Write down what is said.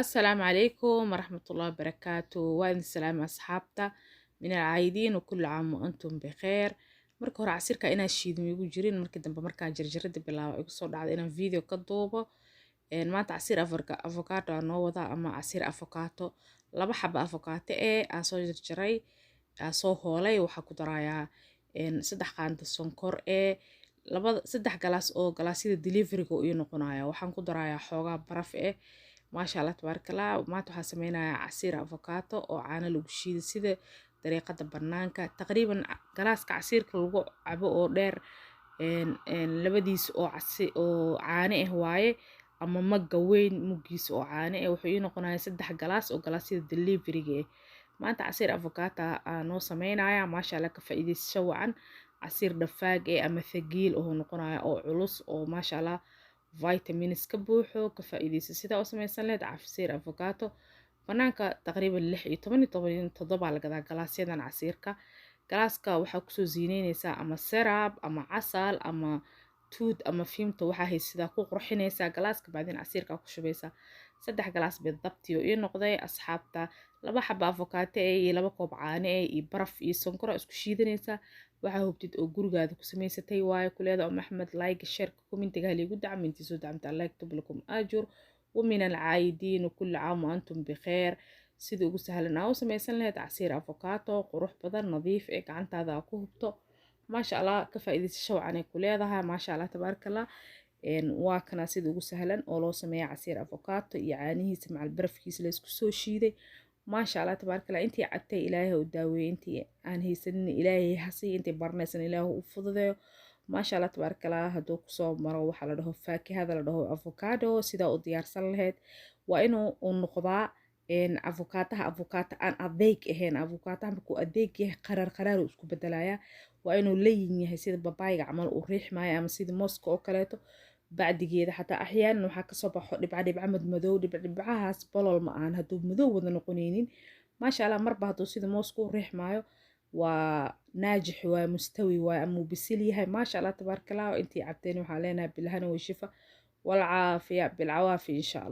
Asalaamu calaykum waraxmatullahi wabarakaatu. Waa idin salaamay asxaabta, min alcaayidiin, wakullu caam wa antum bikheer. Marka hore casiirka inaan shiidin igu jirin, markii dambe markaan jarjarada bilaabo igu soo dhacday inaan video ka duubo. Maanta casiir avocado aan noo wadaa, ama casiir avocado. Laba xaba avocado ee aan soo jarjaray, aan soo hoolay, waxaa ku darayaa 3 qaando sonkor ee labada, 3 galaas oo galaasyada deliveryga ii noqonaya. Waxaan ku darayaa xoogaa baraf eh. Maasha Allah, tabaarakallah. Maanta waxaan sameynayaa casiir avocado oo caano lagu shiiday sida dariiqada banaanka. Taqriiban galaaska casiirka lagu cabo oo dheer labadiis oo casi oo caano ah waaye, ama magga weyn muggiisa oo caano ah wuxuu ii noqonayaa 3 galaas oo galaasyada deliveryga ah. Maanta casiir avocado aan noo sameynayaa. Maasha Allah, ka faa'iidaysasho wacan. Casiir dhafaag eh ama thagiil oo noqonaya oo culus oo maasha Allah vitamins ka buuxo. Ka faa'iidaysa sidaa u samaysan lahayd casiir avocado. Banaanka taqriiban 16 iyo 17 la gadaa galaasyadan casiirka. Galaaska waxaa kusoo ziineyneysaa ama syrup ama casal ama tuud ama fiimta, waxaa haysidaa ku qurxinaysaa galaaska, bacdin casiirkaa ku shubaysaa. 3 galaas bidabti oo ii noqday, asxaabta. Laba xaba avocado eh iyo 2 koob caano eh iyo baraf iyo sonkor isku shiidanaysaa. Waxaa hubtid oo gurigaada ku samaysatay waaye. Kuleeda Om Axmed, like, shareka, commentiga haliigu dacmo. Intii soo dacmta Allah yaktub lakum ajur. ومن العايدين وكل عام وأنتم بخير. Sida ugu sahlan aa u samaysan lahayd casiir avocado qurux badan, nadiif ee gacantaada aa ku hubto. Maasha Allah, ka faa'iidaysasho wacan ay ku leedahay. Maasha Allah, tabaarakallah. Waa kana sida ugu sahlan oo loo sameeya casiir avocado iyo caanihiisa macal barafkiisa la isku soo shiiday. Maasha Allah, tabaarakallah. Intii cabtay Ilaahay u daaweeyey, intii aan haysanin Ilaahay hasiy, intii baranaysan Ilaahay u fududeeyo. Maasha Allah, tabaarakallah. Hadduu kusoo maro waxaa la dhaho faakihada la dhaho avocado, sidaa u diyaarsan lahayd waa inuu uu noqdaa avokaataha avokaata aan adeeg ahayn. Avokaataha markuu adeeg yahay qaraar qaraar uu isku bedelayaa. Waa inuu layin yahay, sida babaayga camal uu riixmaayo ama sida mooska oo kaleeto. Bacdigeeda xataa axyaanan waxaa kasoo baxo dhibca dhibca madmadow. Dhibca dhibcahaas bolol ma ahan hadduu madow wada noqonaynin. Maasha Allah, marba hadduu sida mooska u riixmaayo waa naajix, waa mustawi, waa ama uu bisil yahay. Maasha Allah, tabaarakallah. Intii cabteen waxaa leenahay bilhana wa shifa walcaafiya, bilcawaafi, insha Allah.